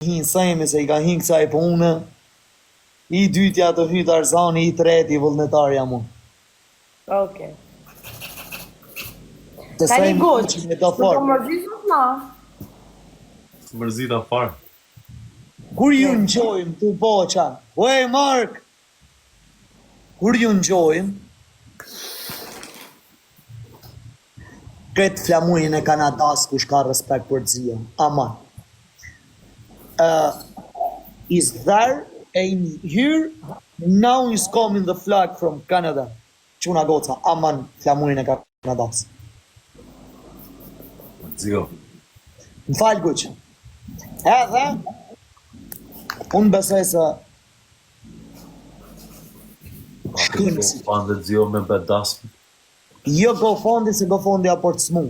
Hin Semi se i ka hin kësaj pune I dytja të hy Tarzani i treti vullnetar jam unë. Okej. Te Tani Semi Guç, që me do nuk po fort. mërzitët na? Mërzita fare. Kur ju ngjojmë tu po qa? Ue Mark! Kur ju ngjojmë Krejt flamurin e Kanadas kush ka respekt për Zion. Aman. Uh, is there in here now is coming the flag from Canada. Çuna goca, aman flamurin e Kanadas. Zio. Më fal Guq. Edhe unë besoj se shkën si. Pa dhe Zio me bedasmë. Jo GoFondi se GoFondi a për të smu.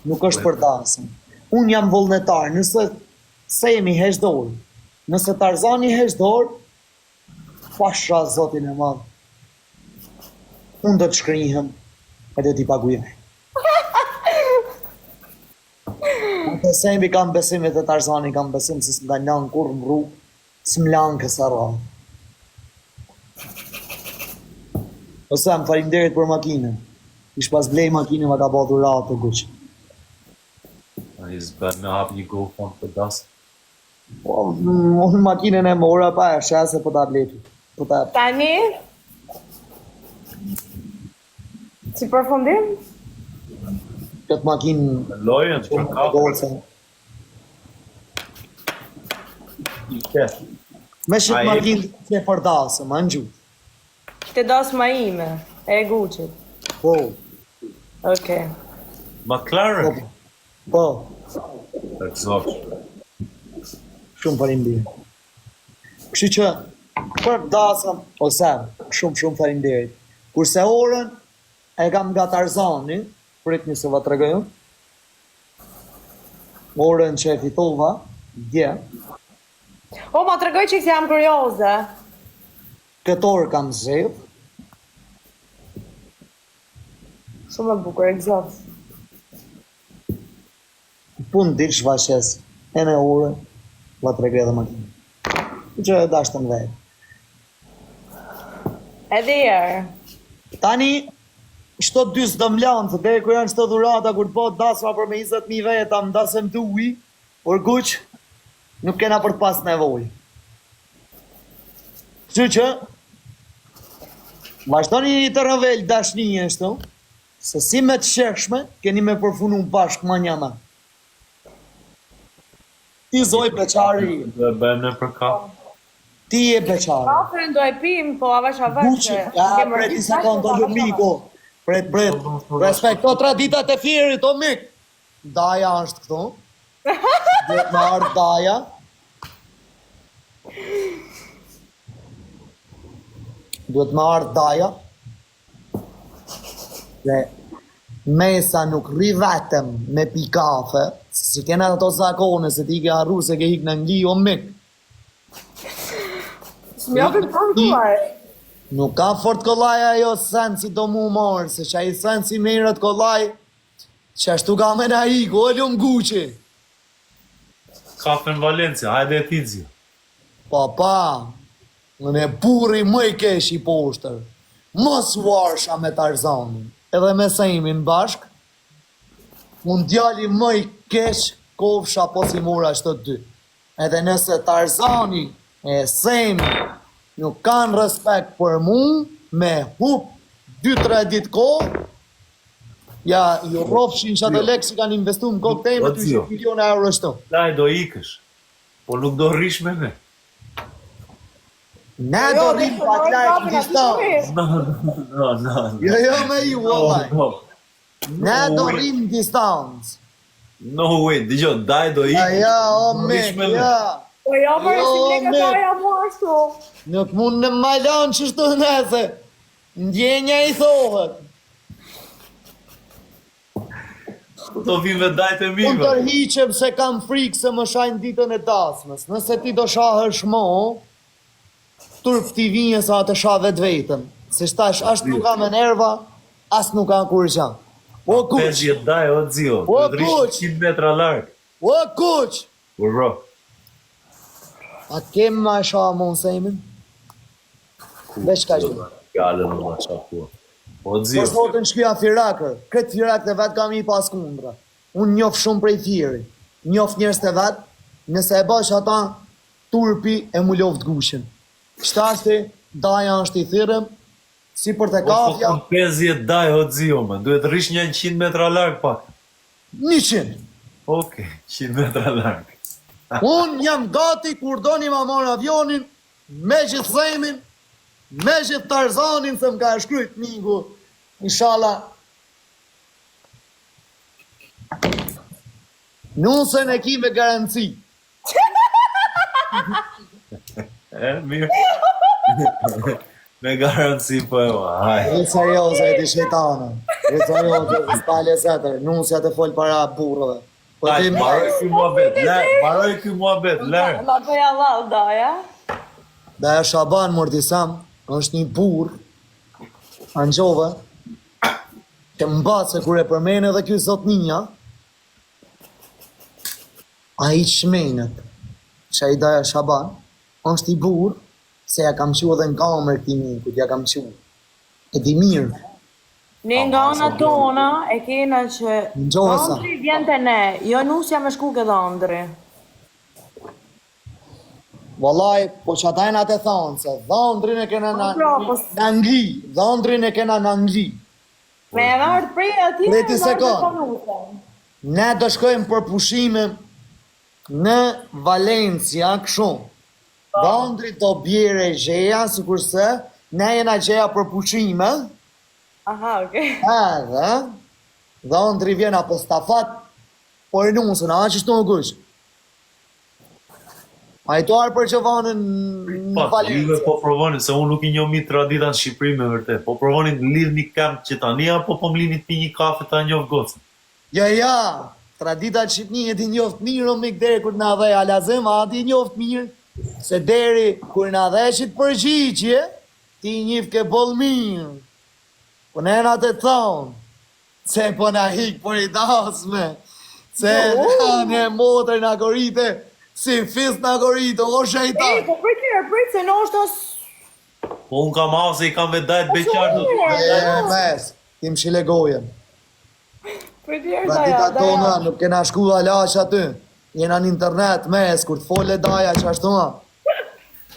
Nuk është për dasëm. Unë jam vullnetar, nëse Semi heq dorë, nëse Tarzani heq dorë, pasha zotin e madh. Unë do të shkrihem e do t'i paguaj. Unë te Semi kam besim e te Tarzani kam besim se s'më kanë lanë kurrë në rrugë, s'më lanë kësa radhë. O Sem, faleminderit për makinën. Ish pas blej makinën, ma ka ba dhuratë o Guq. Ai s'bën me hap një GoFund për dasmë. Po, mm, unë makinën e mora pa e shese po ta blej ty. Po ta Tani Si përfundim? këtë makinë Lojën, për me kafe. gocën. Ike. Me shit A e- makinë që për dasëm, a në gjuhë. Këtë dasma ime, e Guqit. Po, Okej. McLaren. po, Të gëzosh. shumë faleminderit. Kështu që për dasëm, ose shumë shumë faleminderit. Kurse orën e kam nga Tarzani, pritni se va tregoj unë. Orën që e fitova dje, O, ma tregoj që se jam kurioze. këtë orë kam zgjedh, Shumë e bukur, e gëzof. pun ditësh va shes e në orën, va tregoj edhe makinën. Që e dashtën vetë. Edhe herë. Tani, qëto dy s'do më lanë, se deri kur janë qëto dhurata, kur të bëhet dasma për me 20.000 veta, më dasem tuj, por guq, nuk kena për të pas nevojë. Kështu që, vazhdoni një të rëvel dashnie ashtu, se si me të sheshme, keni me përfunu bashkë ma njama. Ti zoj beqari, Do e bëjmë ne për kafe. ti je beqari. Kafen do e pim, po avash avash. Gucci, ja, pret një sekond, o miko. Pret, pret. Respekto traditat e fierit, o mik. Daja është këtu. Duhet me ardhë daja. Duhet me ardhë daja. Dhe mesa nuk rri vetëm me pi kafe, se si kena ato zakone, se ti ke harru se ke hik në Angli, o mik. S'më japin për thuaj. Nuk ka fort kollaj ajo sen si do mu marrë, se që ai sen si merret kollaj, që ashtu ka me na iku, o lum Gucci. Kafe në Valencia, hajde e ti Zio. Pa, pa, unë e burri më i keq i poshtër. Mos varsha me Tarzanin, edhe me Semin bashk, unë djali më i keq kofsha po si mora çto dy. Edhe nëse Tarzani e Semi nuk kanë respekt për mu, me hup 2-3 ditë kohë, ja, ju rrofshin që ato lekë që kanë investu në kokë teme, O, Zio. 200 miliona euro shtu. Daj do ikësh. Po nuk do rrish me ne. Ne do Jo, rrim ne pak po larg marrim në distancë. No, no, no. no. Jo, jo, me ju, vallai. No, Ne do rrim në distancë. no way, dëgjoj, daj do Ja, ikësh. ja, o Do rrish mik, me ne. ja. Po jo, por Jo, si bleka me. daja mua ashtu. Nuk mund në ma lanë që shtu nese. Ndjenja i thohet. Po do vim me dajt e mi. Unë bë. tërhiqem se kam frikë se më shajnë ditën e dasmës. Nëse ti do shahësh mo, turp ti vinje sa të shah vetë Se shtash, as nuk ka me nerva, as nuk ka kurrgjë. O kuq, 50 daj o Zio. O, Do të rrish kuq! 100 metra larg. o kuq! Po bro. A kem ma sha mon semin? Veç kaq. Fjalën o ma qa thua. Po Për Zio, zotin shkja firakër, këtë firak të vet kam i pas kundra. Unë njof shumë prej Fieri, njof njerëz të vet, nëse e bash ata, turpi e mu loft gushën. Shtashti, daja është i thirrëm, si për te po po kafja, kam 50 daj o Zio, më duhet rrish një 100 metra larg pak. 100. Okej, 100 metra larg. Unë jam gati kur doni ma marr avionin, me gjithë Semin, me gjithë Tarzanin se më ka shkryt miku, inshallah. Nusën e ki me garanci. E, mirë. Me garanci po e ma, haj. Rri serioze, e di shejtane. Rri serioze, s'ka lezetër. Nusja të fol para burrëve. Po Haj, ti mbaroj ky muhabet, le, mbaroj ky muhabet, le. Ma bëj Allah, daja. Daja Shaban Mordisam është një burr Angjove që mbase kur e përmen edhe ky zotninja ai çmenet që ai Daja Shaban është i burr se ja kam qu edhe në kamerë këtij mikut, ja kam qu. E di mirë. Ne nga ana tona e kena që Ngjove sa. Andri vjen te ne, jo nusja me shku ke dhëndri. Vallaj, po që ata jena të thonë se dhëndrin e kena në, Po, pra, po s- në Angli, dhëndrin e kena në Angli. Me e marrë prej atje, Preti e marrë sekond. te nusja. Ne do shkojmë për pushime në Valencia, kështu. Dhëndri do bjere gjeja, sikurse ne jena gjeja për pushime, Aha, okej. edhe dhëndri vjen apo stafat, por e nusën, a që shtu në kush? A i tuar për Gjovanën në Pak, juve Valencia. po provoni, se unë nuk i njoh mirë tradita në Shqipëri me vërtet. Po provoni të lidhni kamp që tani apo po më lini të pi një kafe ta njoh gocën? Ja, ja, tradita të Shqipni e ti njoft mirë, o mik, deri kur na dhe alazem, a ti njoft mirë, se deri kur na dhe qit përgjigje, ti njif ke boll mirë. Po ne na të thonë, se po na hik për i dasme, se na ne motër na korite, si fis na korite, o Ej, shejtan. po prit mirë, prit se ndoshta s- Po unë kam hallë se i kam vedajt beqar do të E, mes, ti më shile gojën. Prit mirë daja, Tradita tona daja. nuk kena shku alash aty. Jena në internet mes, kur të fole daja që ashtu ma.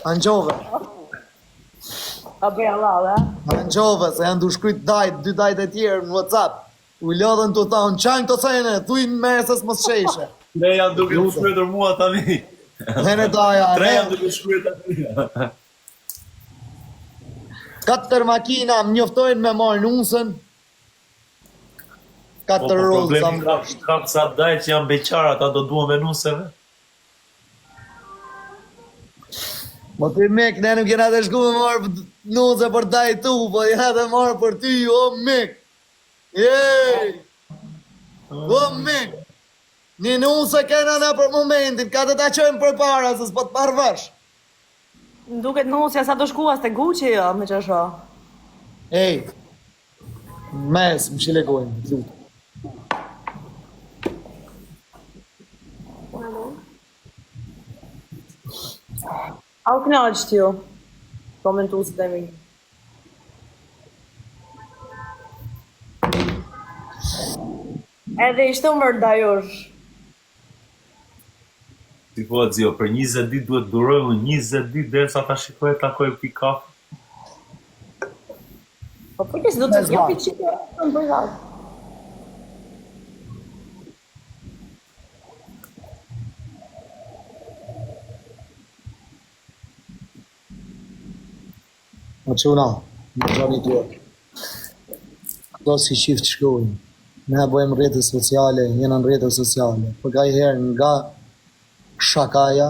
Angjove, A bëj Allah, a? angjove, se janë du shkryt dajt, dy dajt e tjerë në Whatsapp. U lodhën të thonë, qanë këto sene, thuj në mesës mos sheshe. Tre janë duke u shkruar mua tani. Hene daja, Tre ne, janë duke shkruar tani. katër makina më njoftojnë me marrë nusën. Po, po Katër rrugë, sa problemi më kam, kam sa dajt që janë beqar, ata do duan me nuseve. Po ti mik, ne nuk jena të shku me marrë nuse për dajt tu, po jena të marrë për ty, o mik. Jej! O mik! Një nuse kena ne për momentin, ka të ta qojmë për para, se s'po të marrë vesh. Më duket nusja sa do shkuas te Gucci jo, me që shoh. Ej, mes, më shile gojnë, të lutem. A u kënaqët ju? Komentuesit e mi. Edhe ishte umër dajush. Si po Zio, për 20 ditë duhet duroj unë 20 ditë derisa ta shikoj e takoj pi kafe. Po po që do të Mes japi ba. çikë në privat. O çuna, më gjani duhet. Do si qift shkruajnë. Ne bëjmë rrjete sociale, jena në rrjete sociale. Po ka i herë nga shakaja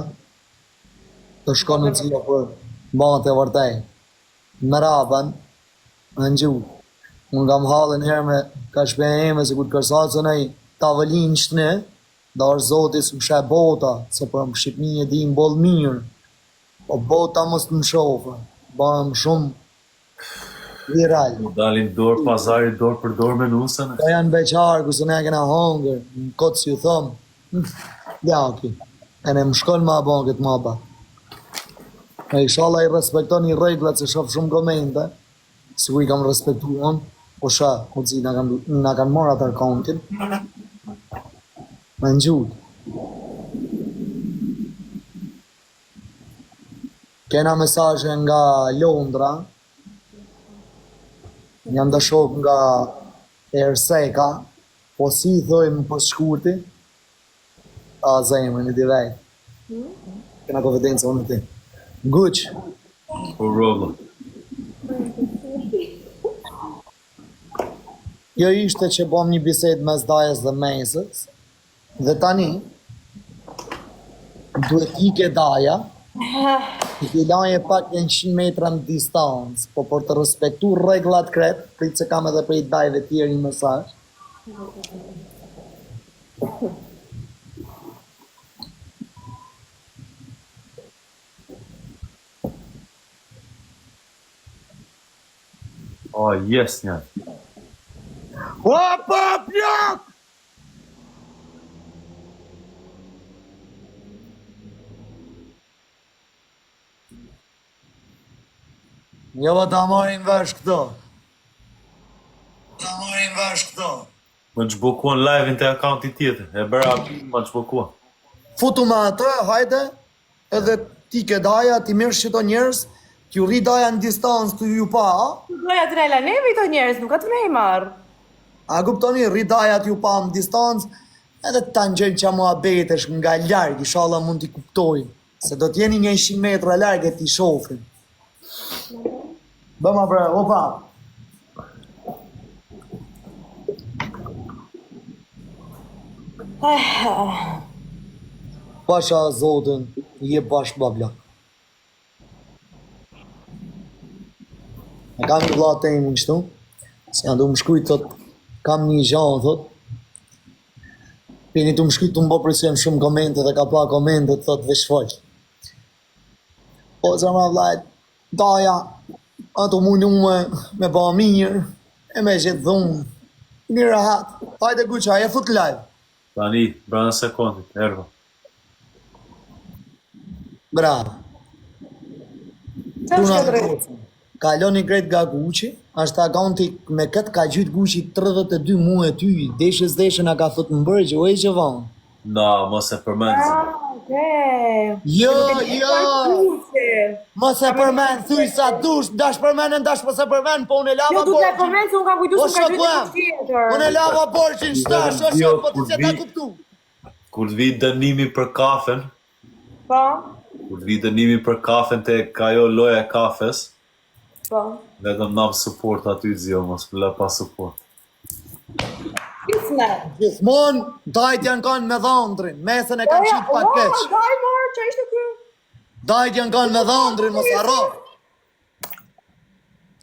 të shkon në cila për mbahet e vërtet. Mraban, në gjuhë. Unë kam hallin herë me ka shpeja eme se kur të kërsacën ai tavolinë shtne, da është zoti s'më sheh bota, se për më Shqipni e dim boll mirë. Po bota mos të më shohë. Bëhem shumë viral. Po dalim dorë pazari, dorë për dorë me nusën. Ka janë beqarë, kurse ne kena hongër, në kotë si ju thom, ja, ki. E ne më shkon ma bon këtë ma ba. E ishalla i respektoni rregullat se shoh shumë komente, sikur i kam respektu unë, po sha, o zi, na kanë na kanë marrë atë akauntin. Me ngjut. Kena mesazhe nga Londra. Janë do shok nga Erseka, po si i thojmë për shkurti? A zemrën e di vet. Kena konfidencë unë ti. Guq. Po robo. Kjo ishte që bom një bisedë mes dajës dhe mesës, dhe tani, duhet ike daja, i ti laje pak një 100 metra në distancë, po për të respektu rregullat kret, prit se kam edhe prej dajve tjerë një mesazh. Oh, yes, një. Opa, plak! Jo, po ta marrin vesh këto. Ta marrin vesh këto. Më zhbllokuan live-in te akaunti tjetër. E bëra më zhbllokuan. Futu me atë, hajde, edhe ti ke daja, ti mirë qëto njerëz, t'ju rri daja në distancë të ju pa, a? Doja të na neve këto njerëz, nuk ka të ne i marr. A kuptoni, rri daja t'ju pa në distancë, edhe ta ngjojnë qa muhabetesh nga larg, inshallah mund t'i kuptojnë, se do t'jeni një 100 metra larg e t'i shofin. Bëma bre, opa! Pasha zotin, je bashkë babla. E kam një vlla temin kështu, se janë du më shkrujt, thot, kam një gja, thot, Pini tu më shkrujt, tu më bo presion shumë komente dhe ka pa komente, thot, veç fol. Po, zemra vllajt, daja, ato mundu me, me ba mirë, e me gjithë dhunë, mirë rahat, hajde Guqa, e fut live. Tani, brenda sekondit, erva. Bravo. Çfarë është drejt? Kaloni krejt nga Gucci, është akaunti me këtë ka gjyt Gucci 32 muaj ty, deshe s'deshe na ka thot mbërgjë, o e Gjovan. Na, mos e përmend. Ah, okay. Jo, jo, mos e përmend, thuj sa dush, dash përmendën, dash mos e përmend, po unë e lava Jo, du të e borxhin. përmend se unë kam kujtu O se më ka shoku gjytë jam, tjetër. unë e lava borxhin shtash, o shok, po ti se ta kuptu. Kur të vi dënimi për kafen, Po, kur të vi dënimi për kafen te ajo loja e kafes, po. vetëm nam support aty zio, mos më la pa support. Kisme. Gjithmonë, dajt janë kanë me dhandrin, mesën e kanë qitë pak keq. O, daj mor, që ishte ky? Dajt janë kanë me dhandrin, mos harro.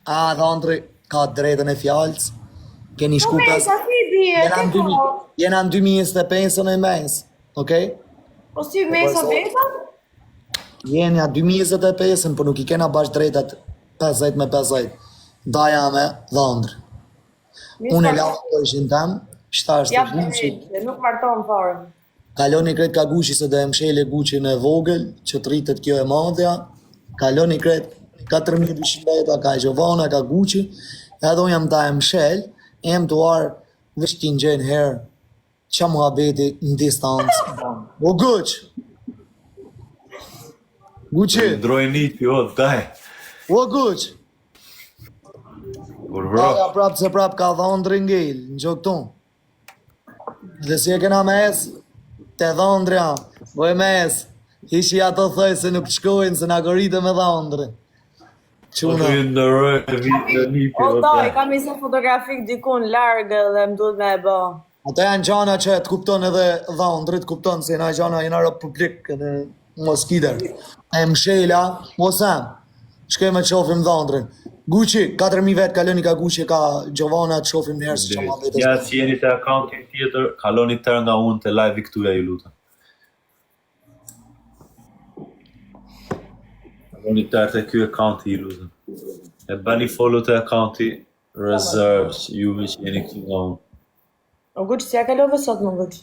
A, dhandri ka drejtën e fjalës. Keni Po shku me, pas... sa si bie, Jena ke në 2000 kohë. jena në 2025 e mes, okej? Po si mesa Po, veta? Jena 2025-ën, po nuk i kena bash drejtat 50 me 50. Daja me dhandrin. Unë e lava borxhin tem, shtash Ja, të Gucci. nuk marton fare. Kaloni krejt ka Gucci se do e mshele Gucci-n e vogël, që të rritet kjo e madhja. Kaloni krejt 4200 veta ka Giovanna, ka Gucci, edhe unë jam ta e mshel, jam të arë veç t'i ngjejnë herë qa muhabeti në distancë. O Gucci! Gucci! Ndroj nipi, o, daj. O Gucci! Kur vro, Daja prap se prap ka dhëndri ngel, në gjë këtu. Dhe si e kena me es, te dhëndrja, boj me es, hishi ato thoj se nuk shkojnë, se na gorite me dhëndrin. po Çuna, të ju ndëroj e vi në nipi, O o, daj, daj. kam një fotografik dikun larg dhe më duhet me e bë. ato janë gjana që të kupton edhe dhëndri, të kupton se jena gjana, jena rob publik, në mos kider. E mshela, mos em, shkojmë të shohim dhëndrin. Gucci, 4000 vet kaloni ka Gucci, ka Giovanna të shohim një herë se çfarë muhabeti Ja është. që jeni te akaunti tjetër, kaloni tërë nga unë te live-i këtuja, ju lutem. Kaloni tërë te ky akaunti, ju lutem. E bëni follow te akaunti reserves, juve që jeni këtu nga unë. O Gucci, si ja kalove sot më Gucci?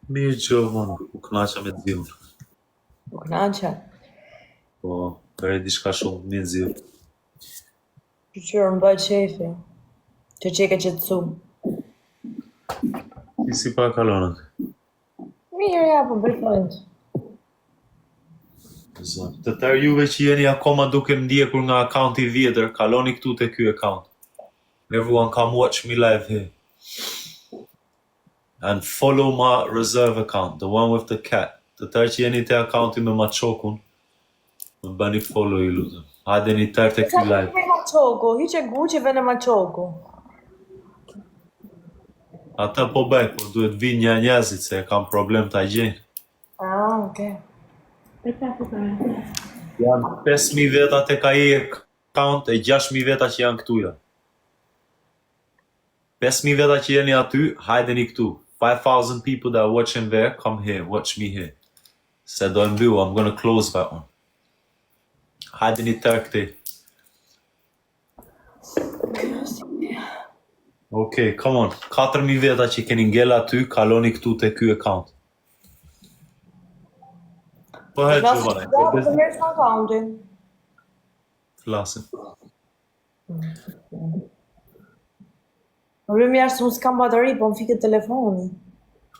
Mirë Gjovan, u kënaqa me ziun. U kënaqa. Po, bëre diçka shumë të mirë ziu. Shyqyr, më bëhet qefi. Që që ke qetësu. Ti si pa kalon aty? Mirë, ja, po bëj thonjtë. Zot. Të tërë juve që jeni akoma duke më ndjekur nga akaunti i vjetër, kaloni këtu te ky account. Everyone come watch me live here. And follow my reserve account, the one with the cat. Të tërë që jeni te akaunti me maçokun, më bëni follow ju lutem. Hajdeni tërë te ky live. Me maçoku, hiqe Gucci vene maçoku. Ata po bëj, po duhet vinë një njerëzit se kam problem ta gjejnë. Ah, okay. Janë 5000 veta tek ai account e 6000 veta që janë këtu ja. 5000 veta që jeni aty, hajdeni këtu. 5000 people that are watching there, come here, watch me here. Se do e mbyll, I'm gonna close that one. Hajdeni tërë këti. Okay, come on. 4000 veta që keni ngel aty, kaloni këtu te ky account. Po he, Flasim, Giovanna, po të merresh me accountin. flasim. Problemi është se unë s'kam bateri, po më fiket telefoni.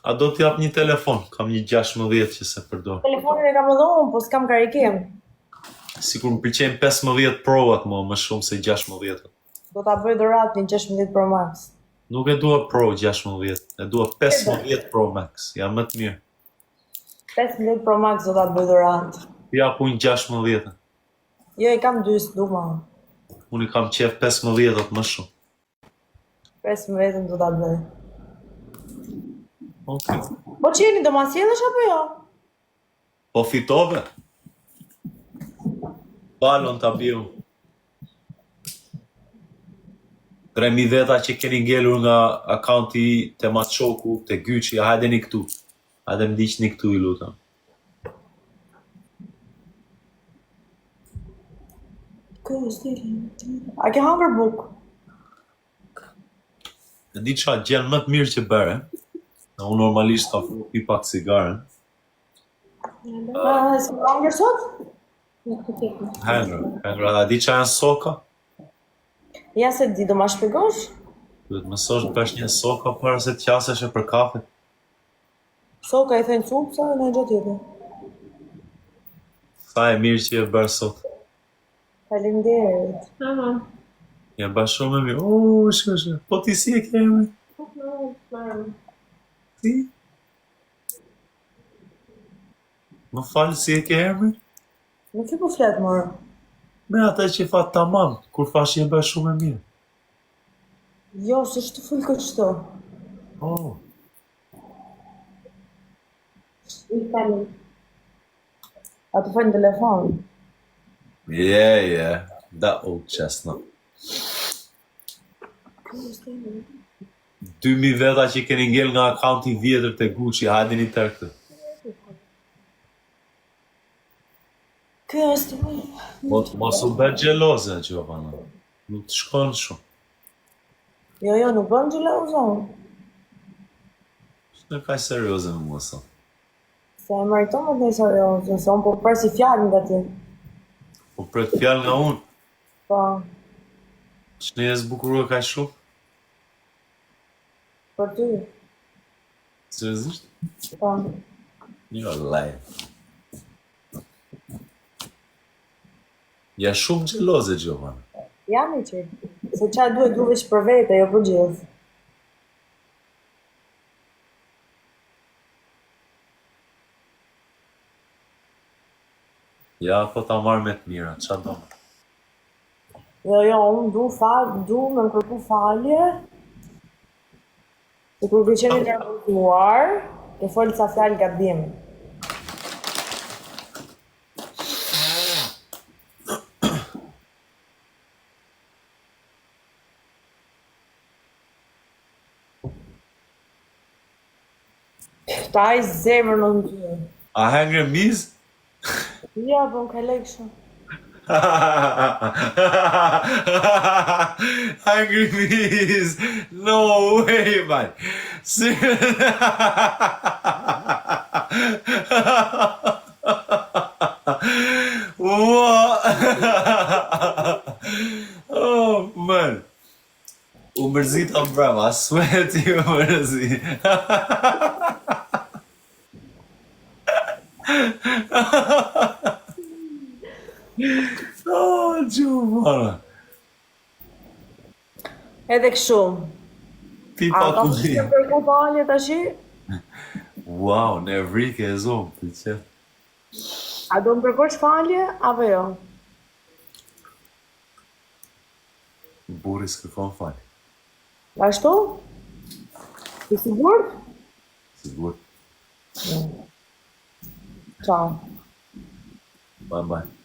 A do t'jap një telefon? Kam një 16 që se përdor. Telefonin e kam edhe unë, po s'kam karikim. Sikur më pëlqejnë 15 Pro-at më, më shumë se 16. Do ta bëj dhuratë një 16 Pro Max. Nuk e dua Pro 16, e dua 15 Pro Max, janë më të mirë. 15 Pro Max do ta bëj dhuratë. Ti jap unë 16. Jo, i kam dy, s'du ma. Unë i kam qef 15-at më shumë. 15 do ta bëj. Okej. Po qeni do ma sjellësh apo jo? Po fitove? Balon ta biu. 3000 veta që keni ngelur nga akaunti te Maçoku, te Gyqi, hajdeni këtu. Hajde më ndiqni këtu ju lutem. A ke hangër buk? E di qa, gjen më të mirë që bëre. Në unë normalisht ka pi pak cigaren. Ah, s'ke hangër sot? Hëngra, hëngra, a di qa janë soka? Ja se di, do ma shpjegosh? Duhet mësosh të bësh një soka para se të qasesh e për kafe. Soka i thënë cupë, sa në gjë tjetër. Sa e mirë që je bërë sot. Faleminderit. Tamam. Je bërë shumë e mirë. U, shko, shko. Po ti si e ke emrin? Ti? Më falë si e ke emrin? Me kë po flet more? Me atë që tha tamam, kur thash je bërë shumë e mirë. Jo, s'është të fol kështu. Oh, A të fol në telefon. yeah, yeah. That old chestnut. 2000 veta që keni ngel nga akaunti i vjetër te Gucci, hajdeni tërë këtë. Ky është Po mos u bë xheloze, Giovanna. Nuk të shkon shumë. Jo, jo, nuk bëm xheloze unë. S'të kaq serioze me mua sot. Se e meriton më të serioze, se unë po pres i fjalë nga ti. Po pret fjalë nga unë. Po, Që ne je zbukurua kaq shumë? për ty. Seriozisht? Po. Jo, laj. Ja shumë xheloze Giovanna. Jam i qetë. Se qa duhet du veç për vete, jo për gjithë. Ja, po ta marr me të mira, qa do? Jo, jo, unë du fal, du me më kërku falje. Se kur ke qenë i nervozuar, ke fol ca fjalë gabim. Ta i zemër në ty. A hëngre miz? Ja, po më kaloj kështu. Hungry miz. No way, man. Ser- What? mërzita mbrëma, I swear to you, mërzi. Oh, Giovanna. Edhe kështu. Ti A pa ka ku mundësi të kërku falje tashi? Wow, në Evrike e zonë, pëlqen. A do më kërkosh falje apo jo? Burri s'kërkon falje. Ashtu? I sigurt? Sigur. Ciao. Bye bye.